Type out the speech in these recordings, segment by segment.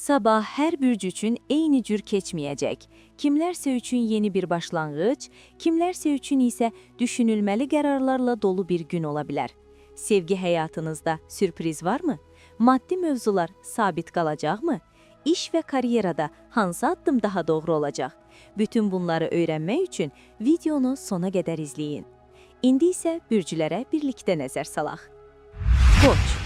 Sabah hər bürc üçün eyni cür keçməyəcək. Kimlərsə üçün yeni bir başlanğıc, kimlərsə üçün isə düşünülməli qərarlarla dolu bir gün ola bilər. Sevgi həyatınızda sürpriz varmı? Maddi mövzular sabit qalacaqmı? İş və karyerada hansı addım daha doğru olacaq? Bütün bunları öyrənmək üçün videonu sona qədər izləyin. İndi isə bürclərə birlikdə nəzər salaq. Koç.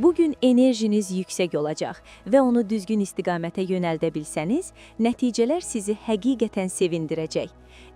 Bugün enerjiniz yüksək olacaq və onu düzgün istiqamətə yönəldə bilsəniz, nəticələr sizi həqiqətən sevindirəcək.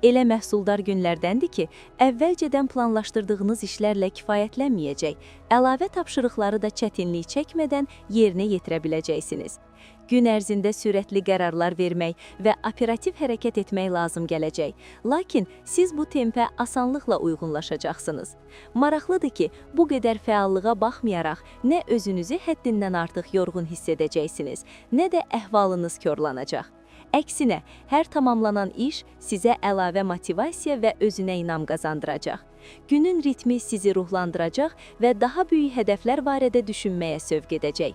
Elə məhsuldar günlərdəndir ki, əvvəlcədən planlaşdırdığınız işlərlə kifayətlənməyəcək, əlavə tapşırıqları da çətinlik çəkmədən yerinə yetirə biləcəksiniz. Gün ərzində sürətli qərarlar vermək və operativ hərəkət etmək lazım gələcək. Lakin siz bu tempə asanlıqla uyğunlaşacaqsınız. Maraqlıdır ki, bu qədər fəallığa baxmayaraq nə özünüzü həddindən artıq yorğun hiss edəcəksiniz, nə də əhvalınız korlanacaq. Əksinə, hər tamamlanan iş sizə əlavə motivasiya və özünə inam qazandıracaq. Günün ritmi sizi ruhlandıracaq və daha böyük hədəflər barədə düşünməyə sövq edəcək.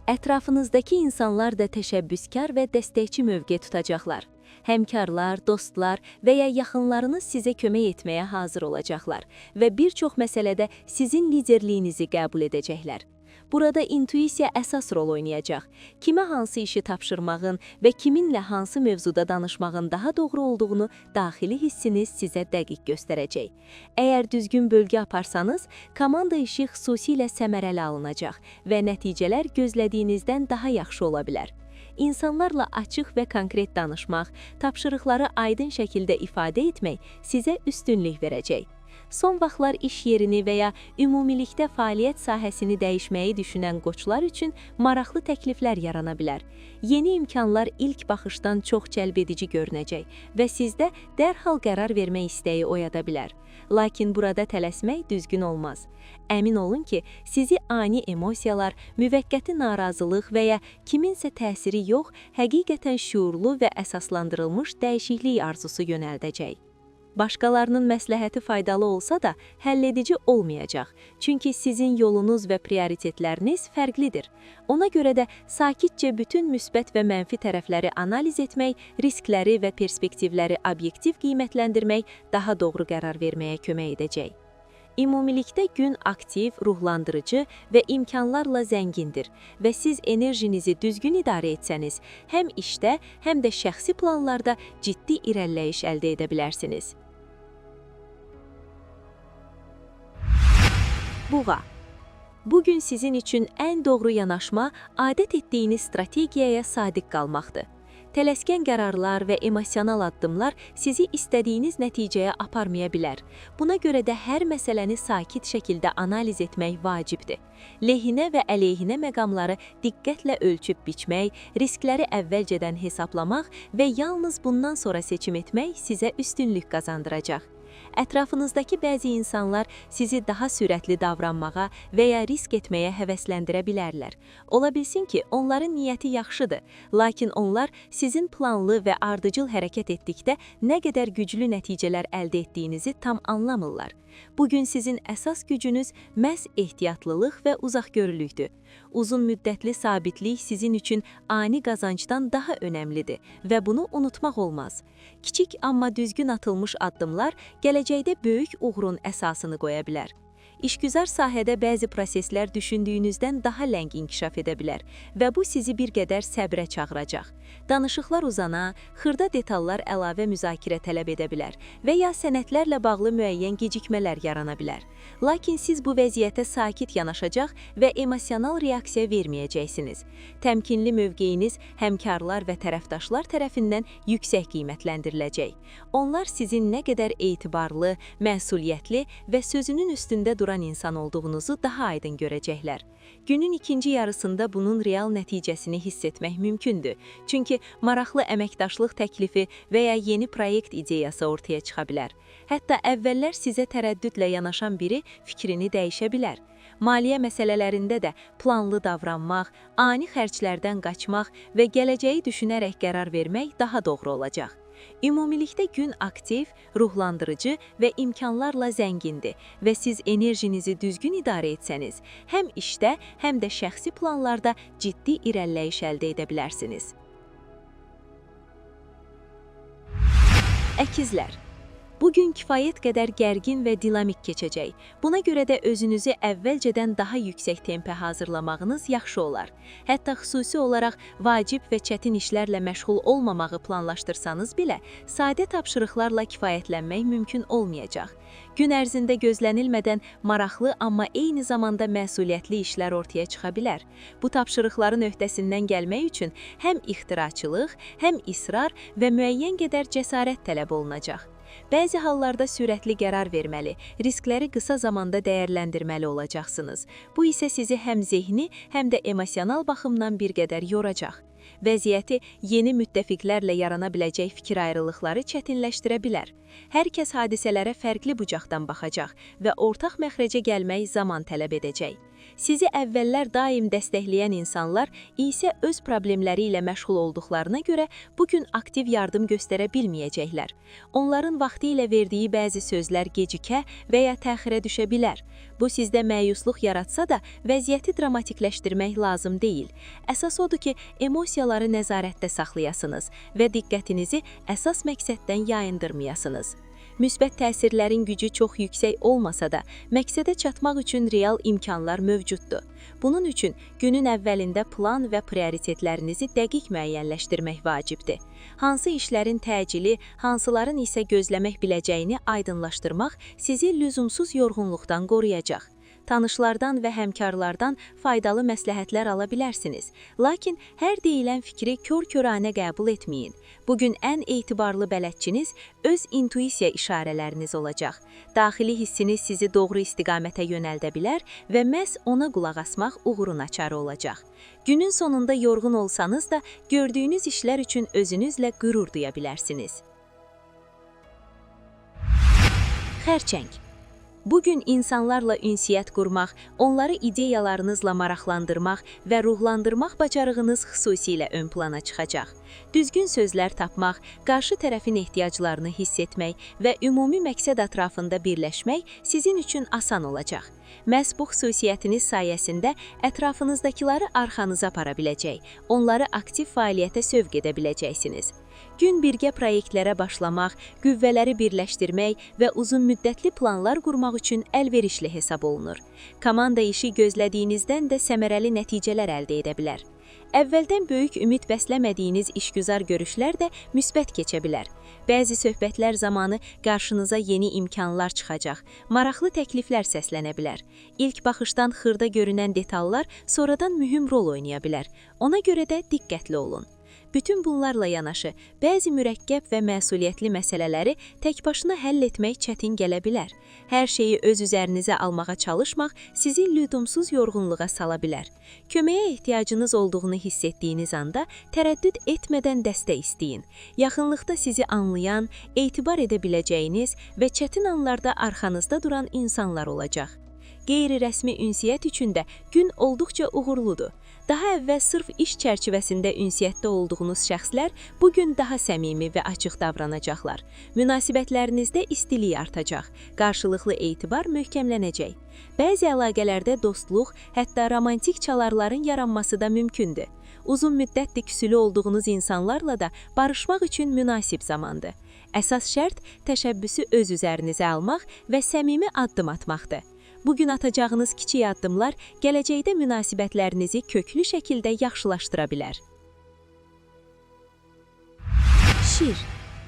Ətrafınızdakı insanlar da təşəbbüskar və dəstəkçi mövqe tutacaqlar. Həmkarlar, dostlar və ya yaxınlarınız sizə kömək etməyə hazır olacaqlar və bir çox məsələdə sizin liderliyinizi qəbul edəcəklər. Burada intuisiya əsas rol oynayacaq. Kimə hansı işi tapşırmağın və kiminlə hansı mövzuda danışmağın daha doğru olduğunu daxili hissiniz sizə dəqiq göstərəcək. Əgər düzgün bölgü aparsanız, komanda işi xüsusilə səmərəli alınacaq və nəticələr gözlədiyinizdən daha yaxşı ola bilər. İnsanlarla açıq və konkret danışmaq, tapşırıqları aydın şəkildə ifadə etmək sizə üstünlük verəcək. Son vaxtlar iş yerini və ya ümumilikdə fəaliyyət sahəsini dəyişməyi düşünən qoçlar üçün maraqlı təkliflər yarana bilər. Yeni imkanlar ilk baxışdan çox cəlbedici görünəcək və sizdə dərhal qərar vermək istəyi oyada bilər. Lakin burada tələsmək düzgün olmaz. Əmin olun ki, sizi ani emosiyalar, müvəqqəti narazılıq və ya kiminsə təsiri yox, həqiqətən şüurlu və əsaslandırılmış dəyişiklik arzusu yönəldəcək. Başqalarının məsləhəti faydalı olsa da, həlledici olmayacaq. Çünki sizin yolunuz və prioritetləriniz fərqlidir. Ona görə də sakitcə bütün müsbət və mənfi tərəfləri analiz etmək, riskləri və perspektivləri obyektiv qiymətləndirmək daha doğru qərar verməyə kömək edəcək. Ümumilikdə gün aktiv, ruhlandırıcı və imkanlarla zəngindir və siz enerjinizi düzgün idarə etsəniz, həm işdə, həm də şəxsi planlarda ciddi irəliləyiş əldə edə bilərsiniz. Buğa. Bugün sizin üçün ən doğru yanaşma adət etdiyiniz strategiyaya sadiq qalmaqdır. Tələskən qərarlar və emosional addımlar sizi istədiyiniz nəticəyə aparmaya bilər. Buna görə də hər məsələni sakit şəkildə analiz etmək vacibdir. Lehinə və əleyhinə məqamları diqqətlə ölçüb biçmək, riskləri əvvəlcədən hesablamaq və yalnız bundan sonra seçim etmək sizə üstünlük qazandıracaq. Ətrafınızdakı bəzi insanlar sizi daha sürətli davranmağa və ya risk etməyə həvəsləndirə bilərlər. Ola bilsin ki, onların niyyəti yaxşıdır, lakin onlar sizin planlı və ardıcıl hərəkət etdikdə nə qədər güclü nəticələr əldə etdiyinizi tam anlamırlar. Bugün sizin əsas gücünüz məhz ehtiyatlılıq və uzaqgörülükdür. Uzun müddətli sabitlik sizin üçün ani qazancdan daha önəmlidir və bunu unutmaq olmaz. Kiçik amma düzgün atılmış addımlar gələcəkdə böyük uğurun əsasını qoya bilər. İşgüzar sahədə bəzi proseslər düşündüyünüzdən daha ləng inkişaf edə bilər və bu sizi bir qədər səbrə çağıracaq. Danışıqlar uzana, xırda detallar əlavə müzakirə tələb edə bilər və ya sənədlərlə bağlı müəyyən gecikmələr yarana bilər. Lakin siz bu vəziyyətə sakit yanaşacaq və emosional reaksiya verməyəcəksiniz. Təmkinli mövqeyiniz həmkarlar və tərəfdaşlar tərəfindən yüksək qiymətləndiriləcək. Onlar sizin nə qədər etibarlı, məsuliyyətli və sözünün üstündə duran insan olduğunuzu daha aydın görəcəklər. Günün ikinci yarısında bunun real nəticəsini hiss etmək mümkündür. Çünki maraqlı əməkdaşlıq təklifi və ya yeni proyekt ideyası ortaya çıxa bilər. Hətta əvvəllər sizə tərəddüdlə yanaşan biri fikrini dəyişə bilər. Maliyyə məsələlərində də planlı davranmaq, ani xərclərdən qaçmaq və gələcəyi düşünərək qərar vermək daha doğru olacaq. Ümumilikdə gün aktiv, ruhlandırıcı və imkanlarla zəngindir və siz enerjinizi düzgün idarə etsəniz, həm işdə, həm də şəxsi planlarda ciddi irəliləyiş əldə edə bilərsiniz. Əkizlər. Bu gün kifayət qədər gərgin və dinamik keçəcək. Buna görə də özünüzü əvvəlcədən daha yüksək tempə hazırlamağınız yaxşı olar. Hətta xüsusi olaraq vacib və çətin işlərlə məşğul olmamağı planlaşdırsanız belə, sadə tapşırıqlarla kifayətlənmək mümkün olmayacaq. Gün ərzində gözlənilmədən maraqlı, amma eyni zamanda məsuliyyətli işlər ortaya çıxa bilər. Bu tapşırıqların öhdəsindən gəlmək üçün həm ixtiraçılıq, həm israr və müəyyən qədər cəsarət tələb olunacaq. Bəzi hallarda sürətli qərar verməli, riskləri qısa zamanda dəyərləndirməli olacaqsınız. Bu isə sizi həm zehni, həm də emosional baxımdan bir qədər yoracaq. Vəziyyəti yeni müttəfiqlərlə yarana biləcək fikir ayrılıqları çətinləşdirə bilər. Hər kəs hadisələrə fərqli bucaqdan baxacaq və ortaq məxrəcə gəlmək zaman tələb edəcək. Sizi əvvəllər daim dəstəkləyən insanlar isə öz problemləri ilə məşğul olduqlarına görə bu gün aktiv yardım göstərə bilməyəcəklər. Onların vaxtilə verdiyi bəzi sözlər gecikə və ya təxirə düşə bilər. Bu sizdə məyusluq yaratsa da vəziyyəti dramatikləşdirmək lazım deyil. Əsas odur ki, emosiyaları nəzarətdə saxlayasınız və diqqətinizi əsas məqsəddən yayındırmayasınız. Müsbət təsirlərin gücü çox yüksək olmasa da, məqsədə çatmaq üçün real imkanlar mövcuddur. Bunun üçün günün əvvəlində plan və prioritetlərinizi dəqiq müəyyənləşdirmək vacibdir. Hansı işlərin təcili, hansıların isə gözləmək biləcəyini aydınlaşdırmaq sizi lüzumsuz yorğunluqdan qoruyacaq. Tanışlardan və həmkarlardan faydalı məsləhətlər ala bilərsiniz. Lakin hər deyilən fikri kör-köranə qəbul etməyin. Bugün ən etibarlı bələdçiniz öz intuisiya işarələriniz olacaq. Daxili hissiniz sizi doğru istiqamətə yönəldə bilər və məhz ona qulaq asmaq uğurun açarı olacaq. Günün sonunda yorğun olsanız da gördüyünüz işlər üçün özünüzlə qürur duya bilərsiniz. Xərçəng. Bugün insanlarla ünsiyyət qurmaq, onları ideyalarınızla maraqlandırmaq və ruhlandırmaq bacarığınız xüsusilə ön plana çıxacaq. Düzgün sözlər tapmaq, qarşı tərəfin ehtiyaclarını hiss etmək və ümumi məqsəd ətrafında birləşmək sizin üçün asan olacaq. Məhz bu xüsusiyyətiniz sayəsində ətrafınızdakıları arxanıza apara biləcək, onları aktiv fəaliyyətə sövq edə biləcəksiniz. Gün birgə proyektlərə başlamaq, qüvvələri birləşdirmək və uzunmüddətli planlar qurmaq üçün əlverişli hesab olunur. Komanda işi gözlədiyinizdən də səmərəli nəticələr əldə edə bilər. Əvvəldən böyük ümid bəsləmədiyiniz işgüzar görüşlər də müsbət keçə bilər. Bəzi söhbətlər zamanı qarşınıza yeni imkanlar çıxacaq, maraqlı təkliflər səslənə bilər. İlk baxışdan xırda görünən detallar sonradan mühüm rol oynaya bilər. Ona görə də diqqətli olun. Bütün bunlarla yanaşı, bəzi mürəkkəb və məsuliyyətli məsələləri tək başına həll etmək çətin gələ bilər. Hər şeyi öz üzərinizə almağa çalışmaq sizi lüzumsuz yorğunluğa sala bilər. Köməyə ehtiyacınız olduğunu hiss etdiyiniz anda tərəddüd etmədən dəstək istəyin. Yaxınlıqda sizi anlayan, etibar edə biləcəyiniz və çətin anlarda arxanızda duran insanlar olacaq. Qeyri-rəsmi ünsiyyət üçün də gün olduqca uğurludur. Daha əvvəl sırf iş çərçivəsində ünsiyyətdə olduğunuz şəxslər bu gün daha səmimi və açıq davranacaqlar. Münasibətlərinizdə istilik artacaq, qarşılıqlı etibar möhkəmlənəcək. Bəzi əlaqələrdə dostluq, hətta romantik çalarların yaranması da mümkündür. Uzun müddətdir küsülü olduğunuz insanlarla da barışmaq üçün münasib zamandır. Əsas şərt təşəbbüsü öz üzərinizə almaq və səmimi addım atmaqdır. Bugün atacağınız kiçik addımlar gələcəkdə münasibətlərinizi köklü şəkildə yaxşılaşdıra bilər. Şir.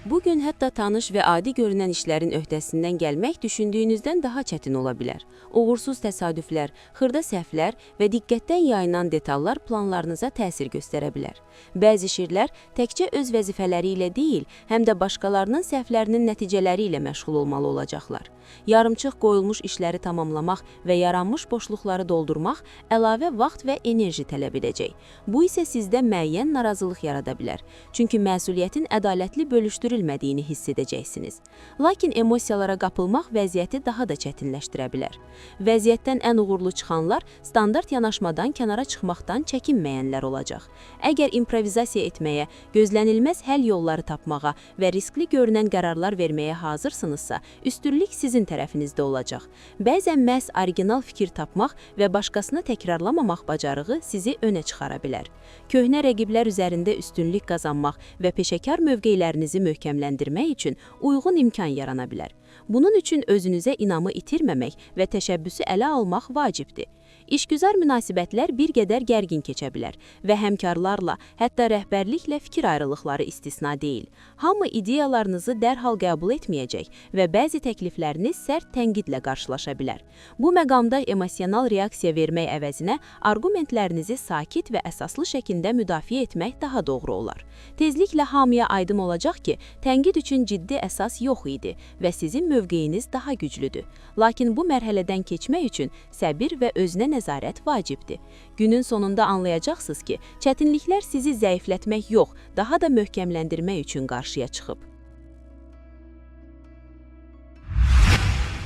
Bugün hətta tanış və adi görünən işlərin öhdəsindən gəlmək düşündüyünüzdən daha çətin ola bilər. Uğursuz təsadüflər, xırda səhvlər və diqqətdən yayınan detallar planlarınıza təsir göstərə bilər. Bəzi şirlər təkcə öz vəzifələri ilə deyil, həm də başqalarının səhvlərinin nəticələri ilə məşğul olmalı olacaqlar. Yarımçıq qoyulmuş işləri tamamlamaq və yaranmış boşluqları doldurmaq əlavə vaxt və enerji tələb edəcək. Bu isə sizdə müəyyən narazılıq yarada bilər. Çünki məsuliyyətin ədalətli bölüşdürülmədiyi görülmədiyini hiss edəcəksiniz. Lakin emosiyalara qapılmaq vəziyyəti daha da çətinləşdirə bilər. Vəziyyətdən ən uğurlu çıxanlar standart yanaşmadan kənara çıxmaqdan çəkinməyənlər olacaq. Əgər improvizasiya etməyə, gözlənilməz həll yolları tapmağa və riskli görünən qərarlar verməyə hazırsınızsa, üstünlük sizin tərəfinizdə olacaq. Bəzən məhz original fikir tapmaq və başqasını təkrarlamamaq bacarığı sizi önə çıxara bilər. Köhnə rəqiblər üzərində üstünlük qazanmaq və peşəkar mövqelərinizi möhkəmləndirmək üçün uyğun imkan yarana bilər. Bunun üçün özünüzə inamı itirməmək və təşəbbüsü ələ almaq vacibdir. İşgüzar münasibətlər bir qədər gərgin keçə bilər və həmkarlarla, hətta rəhbərliklə fikir ayrılıqları istisna deyil. Hamı ideyalarınızı dərhal qəbul etməyəcək və bəzi təklifləriniz sərt tənqidlə qarşılaşa bilər. Bu məqamda emosional reaksiya vermək əvəzinə arqumentlərinizi sakit və əsaslı şəkildə müdafiə etmək daha doğru olar. Tezliklə hamıya aydın olacaq ki, tənqid üçün ciddi əsas yox idi və sizin mövqeyiniz daha güclüdür. Lakin bu mərhələdən keçmək üçün səbir və özünə nəzarət vacibdir. Günün sonunda anlayacaqsınız ki, çətinliklər sizi zəiflətmək yox, daha da möhkəmləndirmək üçün qarşıya çıxıb.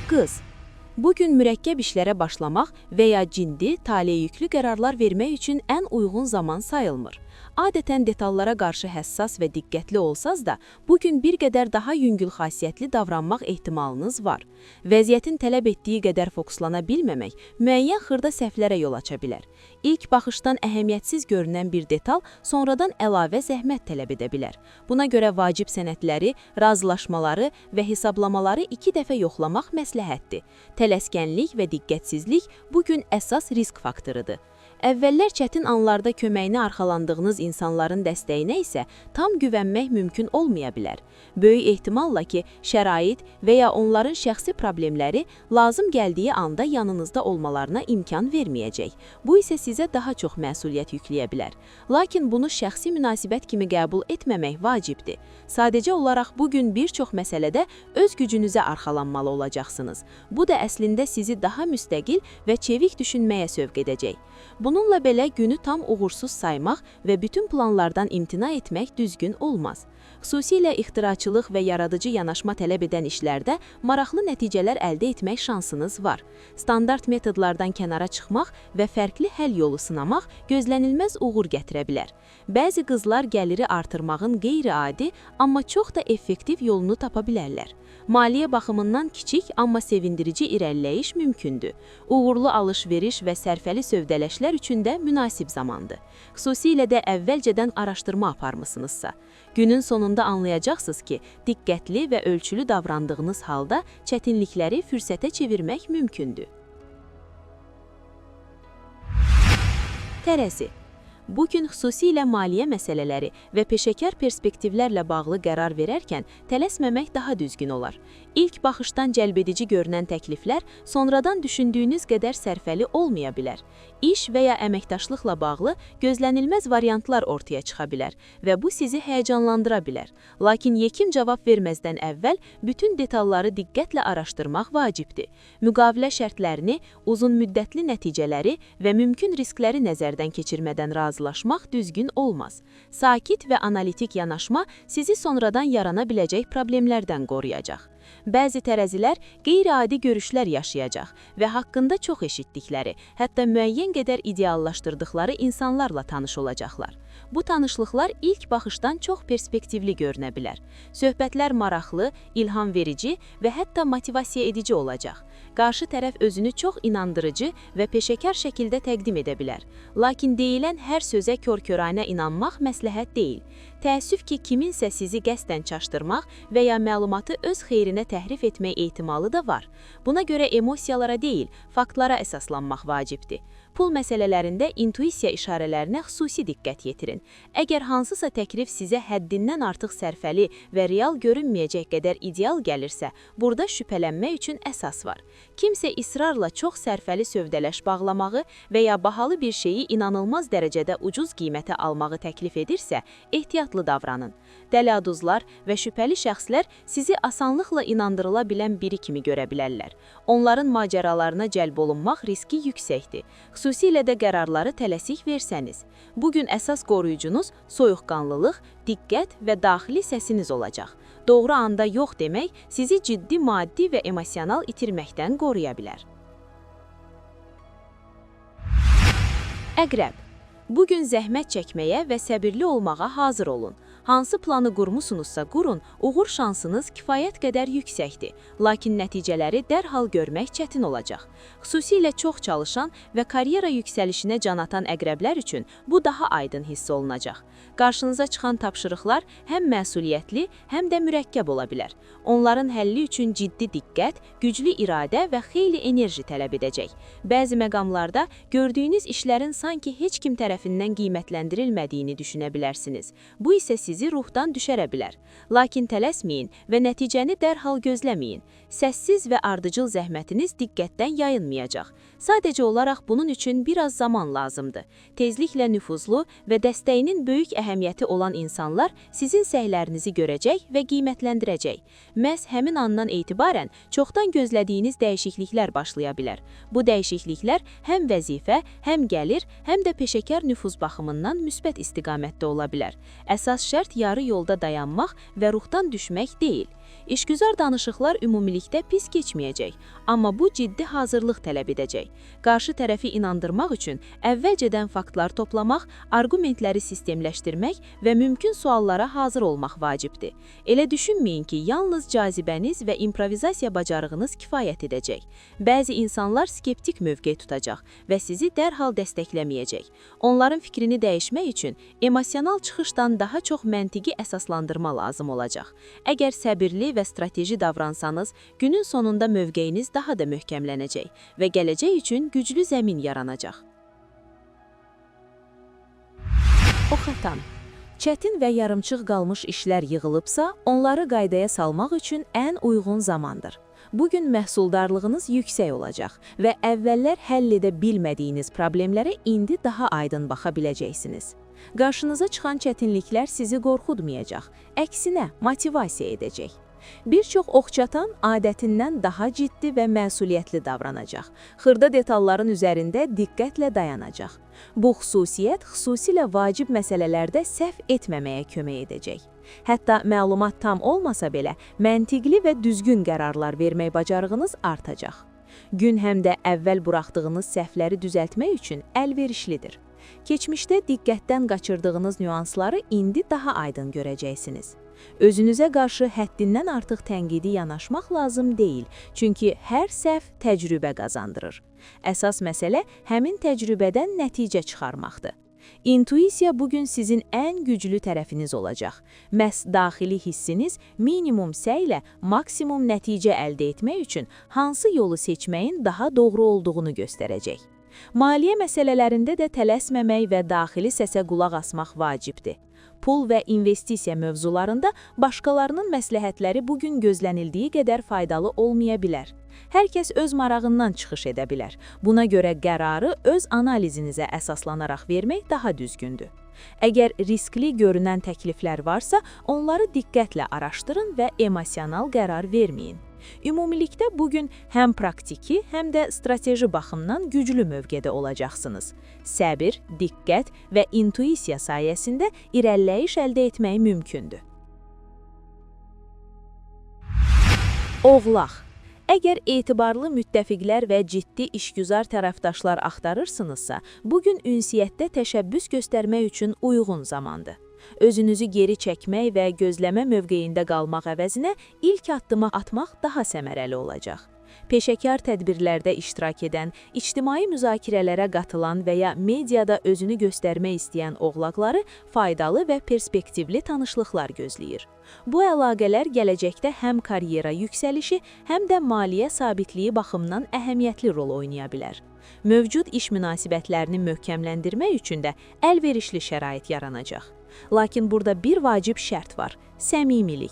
Qız. Bugün mürəkkəb işlərə başlamaq və ya ciddi, taleyüklü qərarlar vermək üçün ən uyğun zaman sayılmır. Adətən detallara qarşı həssas və diqqətli olsaz da, bugün bir qədər daha yüngül xasiyyətli davranmaq ehtimalınız var. Vəziyyətin tələb etdiyi qədər fokuslana bilməmək müəyyən xırda səhvlərə yol aça bilər. İlk baxışdan əhəmiyyətsiz görünən bir detal sonradan əlavə zəhmət tələb edə bilər. Buna görə vacib sənədləri, razılaşmaları və hesablamaları 2 dəfə yoxlamaq məsləhətdir. Tələskənlik və diqqətsizlik bugün əsas risk faktorudur. Əvvəllər çətin anlarda köməyinə arxalandığınız insanların dəstəyinə isə tam güvənmək mümkün olmaya bilər. Böyük ehtimalla ki, şərait və ya onların şəxsi problemləri lazım gəldiyi anda yanınızda olmalarına imkan verməyəcək. Bu isə sizə daha çox məsuliyyət yükləyə bilər. Lakin bunu şəxsi münasibət kimi qəbul etməmək vacibdir. Sadəcə olaraq bugün bir çox məsələdə öz gücünüzə arxalanmalı olacaqsınız. Bu da əslində sizi daha müstəqil və çevik düşünməyə sövq edəcək. Bununla belə günü tam uğursuz saymaq və bütün planlardan imtina etmək düzgün olmaz. Xüsusilə ixtiraçılıq və yaradıcı yanaşma tələb edən işlərdə maraqlı nəticələr əldə etmək şansınız var. Standart metodlardan kənara çıxmaq və fərqli həll yolu sınamaq gözlənilməz uğur gətirə bilər. Bəzi qızlar gəliri artırmağın qeyri-adi, amma çox da effektiv yolunu tapa bilərlər. Maliyyə baxımından kiçik, amma sevindirici irəliləyiş mümkündür. Uğurlu alış-veriş və sərfəli sövdələşlər üçün də münasib zamandır. Xüsusilə də əvvəlcədən araşdırma aparmısınızsa. Günün sonunda anlayacaqsınız ki, diqqətli və ölçülü davrandığınız halda çətinlikləri fürsətə çevirmək mümkündür. Tərəzi. Bugün xüsusilə maliyyə məsələləri və peşəkar perspektivlərlə bağlı qərar verərkən tələsməmək daha düzgün olar. İlk baxışdan cəlbedici görünən təkliflər sonradan düşündüyünüz qədər sərfəli olmaya bilər. İş və ya əməkdaşlıqla bağlı gözlənilməz variantlar ortaya çıxa bilər və bu sizi həyəcanlandıra bilər. Lakin yekin cavab verməzdən əvvəl bütün detalları diqqətlə araşdırmaq vacibdir. Müqavilə şərtlərini, uzun müddətli nəticələri və mümkün riskləri nəzərdən keçirmədən razılaşmaq düzgün olmaz. Sakit və analitik yanaşma sizi sonradan yarana biləcək problemlərdən qoruyacaq. Bəzi tərəzilər qeyri-adi görüşlər yaşayacaq və haqqında çox eşitdikləri, hətta müəyyən qədər ideallaşdırdıqları insanlarla tanış olacaqlar. Bu tanışlıqlar ilk baxışdan çox perspektivli görünə bilər. Söhbətlər maraqlı, ilham verici və hətta motivasiya edici olacaq. Qarşı tərəf özünü çox inandırıcı və peşəkar şəkildə təqdim edə bilər. Lakin deyilən hər sözə kör-köranə inanmaq məsləhət deyil. Təəssüf ki, kiminsə sizi qəsdən çaşdırmaq və ya məlumatı öz xeyrinə təhrif etmək ehtimalı da var. Buna görə emosiyalara deyil, faktlara əsaslanmaq vacibdir. Pul məsələlərində intuisiya işarələrinə xüsusi diqqət yetirin. Əgər hansısa təklif sizə həddindən artıq sərfəli və real görünməyəcək qədər ideal gəlirsə, burada şübhələnmək üçün əsas var. Kimsə israrla çox sərfəli sövdələş bağlamağı və ya bahalı bir şeyi inanılmaz dərəcədə ucuz qiymətə almağı təklif edirsə, ehtiyatlı davranın. Dələduzlar və şübhəli şəxslər sizi asanlıqla inandırıla bilən biri kimi görə bilərlər. Onların macəralarına cəlb olunmaq riski yüksəkdir. Xüsusilə də qərarları tələsik versəniz. Bugün əsas qoruyucunuz soyuqqanlılıq, diqqət və daxili səsiniz olacaq. Doğru anda yox demək sizi ciddi maddi və emosional itirməkdən qoruya bilər. Əqrəb. Bugün zəhmət çəkməyə və səbirli olmağa hazır olun. Hansı planı qurmusunuzsa qurun, uğur şansınız kifayət qədər yüksəkdir. Lakin nəticələri dərhal görmək çətin olacaq. Xüsusilə çox çalışan və karyera yüksəlişinə can atan əqrəblər üçün bu daha aydın hiss olunacaq. Qarşınıza çıxan tapşırıqlar həm məsuliyyətli, həm də mürəkkəb ola bilər. Onların həlli üçün ciddi diqqət, güclü iradə və xeyli enerji tələb edəcək. Bəzi məqamlarda gördüyünüz işlərin sanki heç kim tərəfindən qiymətləndirilmədiyini düşünə bilərsiniz. Bu isə sizi ruhdan düşərə bilər. Lakin tələsməyin və nəticəni dərhal gözləməyin. Səssiz və ardıcıl zəhmətiniz diqqətdən yayınmayacaq. Sadəcə olaraq bunun üçün biraz zaman lazımdır. Tezliklə nüfuzlu və dəstəyinin böyük əhəmiyyəti olan insanlar sizin səylərinizi görəcək və qiymətləndirəcək. Məhz həmin andan etibarən çoxdan gözlədiyiniz dəyişikliklər başlaya bilər. Bu dəyişikliklər həm vəzifə, həm gəlir, həm də peşəkar nüfuz baxımından müsbət istiqamətdə ola bilər. Əsas şərt yarı yolda dayanmaq və ruhdan düşmək deyil. İşgüzar danışıqlar ümumilikdə pis keçməyəcək, amma bu ciddi hazırlıq tələb edəcək. Qarşı tərəfi inandırmaq üçün əvvəlcədən faktlar toplamaq, arqumentləri sistemləşdirmək və mümkün suallara hazır olmaq vacibdir. Elə düşünməyin ki, yalnız cazibəniz və improvizasiya bacarığınız kifayət edəcək. Bəzi insanlar skeptik mövqe tutacaq və sizi dərhal dəstəkləməyəcək. Onların fikrini dəyişmək üçün emosional çıxışdan daha çox məntiqi əsaslandırma lazım olacaq. Əgər səbirli və strateji davransanız, günün sonunda mövqeyiniz daha da möhkəmlənəcək və gələcək üçün güclü zəmin yaranacaq. Oxatan. Çətin və yarımçıq qalmış işlər yığılıbsa, onları qaydaya salmaq üçün ən uyğun zamandır. Bugün məhsuldarlığınız yüksək olacaq və əvvəllər həll edə bilmədiyiniz problemlərə indi daha aydın baxa biləcəksiniz. Qarşınıza çıxan çətinliklər sizi qorxutmayacaq, əksinə motivasiya edəcək. Bir çox oxçatan adətindən daha ciddi və məsuliyyətli davranacaq. Xırda detalların üzərində diqqətlə dayanacaq. Bu xüsusiyyət xüsusilə vacib məsələlərdə səhv etməməyə kömək edəcək. Hətta məlumat tam olmasa belə, məntiqli və düzgün qərarlar vermək bacarığınız artacaq. Gün həm də əvvəl buraxdığınız səhvləri düzəltmək üçün əlverişlidir. Keçmişdə diqqətdən qaçırdığınız nüansları indi daha aydın görəcəksiniz. Özünüzə qarşı həddindən artıq tənqidi yanaşmaq lazım deyil, çünki hər səhv təcrübə qazandırır. Əsas məsələ həmin təcrübədən nəticə çıxarmaqdır. İntuisiya bugün sizin ən güclü tərəfiniz olacaq. Məhz daxili hissiniz minimum səylə maksimum nəticə əldə etmək üçün hansı yolu seçməyin daha doğru olduğunu göstərəcək. Maliyyə məsələlərində də tələsməmək və daxili səsə qulaq asmaq vacibdir. Pul və investisiya mövzularında başqalarının məsləhətləri bugün gözlənildiyi qədər faydalı olmaya bilər. Hər kəs öz marağından çıxış edə bilər. Buna görə qərarı öz analizinizə əsaslanaraq vermək daha düzgündür. Əgər riskli görünən təkliflər varsa, onları diqqətlə araşdırın və emosional qərar verməyin. Ümumilikdə bugün həm praktiki, həm də strateji baxımdan güclü mövqedə olacaqsınız. Səbir, diqqət və intuisiya sayəsində irəliləyiş əldə etmək mümkündür. Oğlaq. Əgər etibarlı müttəfiqlər və ciddi işgüzar tərəfdaşlar axtarırsınızsa, bugün ünsiyyətdə təşəbbüs göstərmək üçün uyğun zamandır. Özünüzü geri çəkmək və gözləmə mövqeyində qalmaq əvəzinə ilk addımı atmaq daha səmərəli olacaq. Peşəkar tədbirlərdə iştirak edən, ictimai müzakirələrə qatılan və ya mediada özünü göstərmək istəyən oğlaqları faydalı və perspektivli tanışlıqlar gözləyir. Bu əlaqələr gələcəkdə həm karyera yüksəlişi, həm də maliyyə sabitliyi baxımından əhəmiyyətli rol oynaya bilər. Mövcud iş münasibətlərini möhkəmləndirmək üçün də əlverişli şərait yaranacaq. Lakin burada bir vacib şərt var: səmimilik.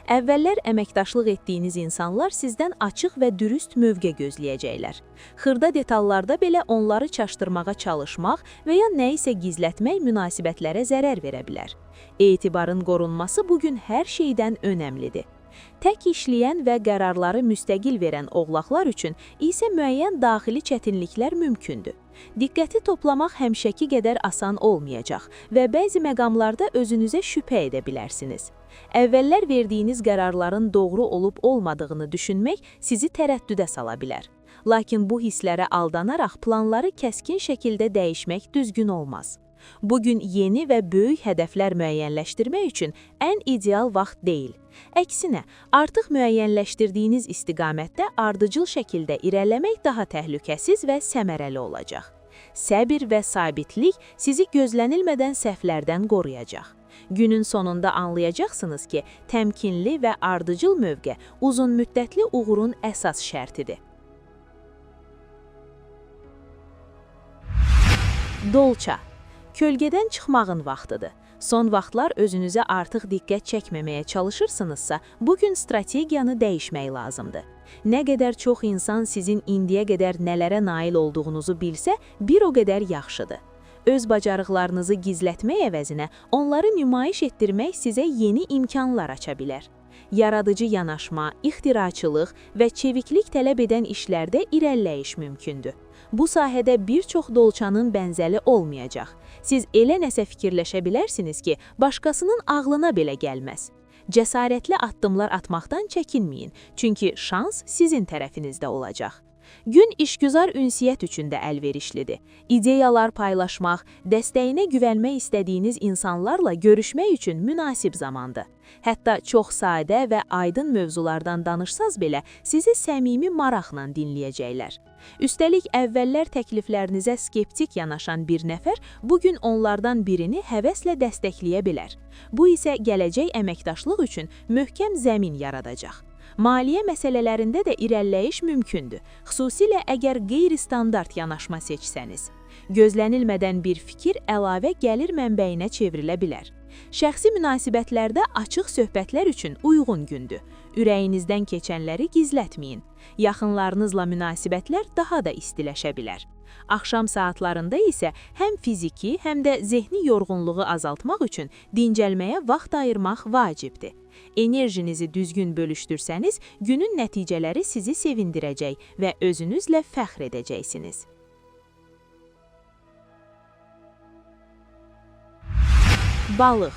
Əvvəllər əməkdaşlıq etdiyiniz insanlar sizdən açıq və dürüst mövqe gözləyəcəklər. Xırda detallarda belə onları çaşdırmağa çalışmaq və ya nə isə gizlətmək münasibətlərə zərər verə bilər. Etibarın qorunması bugün hər şeydən önəmlidir. Tək işləyən və qərarları müstəqil verən oğlaqlar üçün isə müəyyən daxili çətinliklər mümkündür. Diqqəti toplamaq həmişəki qədər asan olmayacaq və bəzi məqamlarda özünüzə şübhə edə bilərsiniz. Əvvəllər verdiyiniz qərarların doğru olub olmadığını düşünmək sizi tərəddüdə sala bilər. Lakin bu hisslərə aldanaraq planları kəskin şəkildə dəyişmək düzgün olmaz. Bugün yeni və böyük hədəflər müəyyənləşdirmək üçün ən ideal vaxt deyil. Əksinə, artıq müəyyənləşdirdiyiniz istiqamətdə ardıcıl şəkildə irəliləmək daha təhlükəsiz və səmərəli olacaq. Səbir və sabitlik sizi gözlənilmədən səhvlərdən qoruyacaq. Günün sonunda anlayacaqsınız ki, təmkinli və ardıcıl mövqe uzunmüddətli uğurun əsas şərtidir. Dolça. Kölgədən çıxmağın vaxtıdır. Son vaxtlar özünüzə artıq diqqət çəkməməyə çalışırsınızsa, bugün strategiyanı dəyişmək lazımdır. Nə qədər çox insan sizin indiyə qədər nələrə nail olduğunuzu bilsə, bir o qədər yaxşıdır. Öz bacarıqlarınızı gizlətmək əvəzinə onları nümayiş etdirmək sizə yeni imkanlar aça bilər. Yaradıcı yanaşma, ixtiraçılıq və çeviklik tələb edən işlərdə irəliləyiş mümkündür. Bu sahədə bir çox dolçanın bənzəli olmayacaq. Siz elə nəsə fikirləşə bilərsiniz ki, başqasının ağlına belə gəlməz. Cəsarətli addımlar atmaqdan çəkinməyin, çünki şans sizin tərəfinizdə olacaq. Gün işgüzar ünsiyyət üçün də əlverişlidir. İdeyalar paylaşmaq, dəstəyinə güvənmək istədiyiniz insanlarla görüşmək üçün münasib zamandır. Hətta çox sadə və aydın mövzulardan danışsaz belə sizi səmimi maraqla dinləyəcəklər. Üstəlik, əvvəllər təkliflərinizə skeptik yanaşan bir nəfər bugün onlardan birini həvəslə dəstəkləyə bilər. Bu isə gələcək əməkdaşlıq üçün möhkəm zəmin yaradacaq. Maliyyə məsələlərində də irəliləyiş mümkündür, xüsusilə əgər qeyri-standart yanaşma seçsəniz. Gözlənilmədən bir fikir əlavə gəlir mənbəyinə çevrilə bilər. Şəxsi münasibətlərdə açıq söhbətlər üçün uyğun gündür. Ürəyinizdən keçənləri gizlətməyin. Yaxınlarınızla münasibətlər daha da istiləşə bilər. Axşam saatlarında isə həm fiziki, həm də zehni yorğunluğu azaltmaq üçün dincəlməyə vaxt ayırmaq vacibdir. Enerjinizi düzgün bölüşdürsəniz, günün nəticələri sizi sevindirəcək və özünüzlə fəxr edəcəksiniz. Balıq.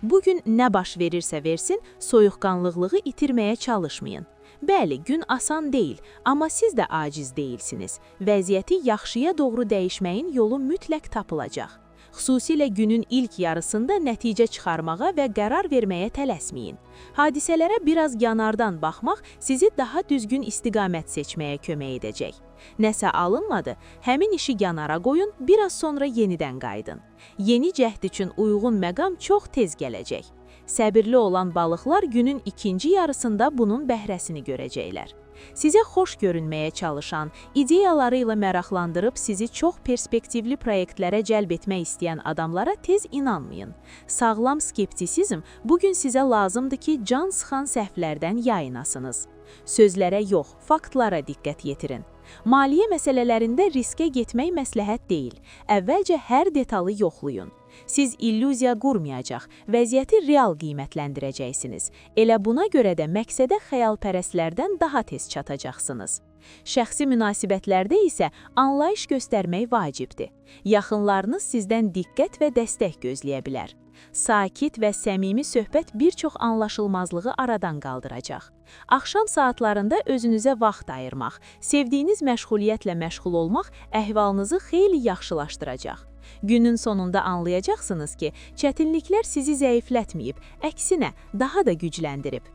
Bugün nə baş verirsə versin, soyuqqanlılığı itirməyə çalışmayın. Bəli, gün asan deyil, amma siz də aciz deyilsiniz. Vəziyyəti yaxşıya doğru dəyişməyin yolu mütləq tapılacaq. Xüsusilə günün ilk yarısında nəticə çıxarmağa və qərar verməyə tələsməyin. Hadisələrə biraz yanardan baxmaq sizi daha düzgün istiqamət seçməyə kömək edəcək. Nəsə alınmadı, həmin işi yanara qoyun, biraz sonra yenidən qayıdın. Yeni cəhd üçün uyğun məqam çox tez gələcək. Səbirli olan balıqlar günün ikinci yarısında bunun bəhrəsini görəcəklər. Sizə xoş görünməyə çalışan, ideyaları ilə maraqlandırıb sizi çox perspektivli proyektlərə cəlb etmək istəyən adamlara tez inanmayın. Sağlam skeptisizm bugün sizə lazımdır ki, can sıxan səhvlərdən yayınasınız. Sözlərə yox, faktlara diqqət yetirin. Maliyyə məsələlərində riskə getmək məsləhət deyil. Əvvəlcə hər detalı yoxlayın. Siz illüziya qurmayacaq, vəziyyəti real qiymətləndirəcəksiniz. Elə buna görə də məqsədə xəyalpərəstlərdən daha tez çatacaqsınız. Şəxsi münasibətlərdə isə anlayış göstərmək vacibdir. Yaxınlarınız sizdən diqqət və dəstək gözləyə bilər. Sakit və səmimi söhbət bir çox anlaşılmazlığı aradan qaldıracaq. Axşam saatlarında özünüzə vaxt ayırmaq, sevdiyiniz məşğuliyyətlə məşğul olmaq əhvalınızı xeyli yaxşılaşdıracaq. Günün sonunda anlayacaqsınız ki, çətinliklər sizi zəiflətməyib, əksinə daha da gücləndirib.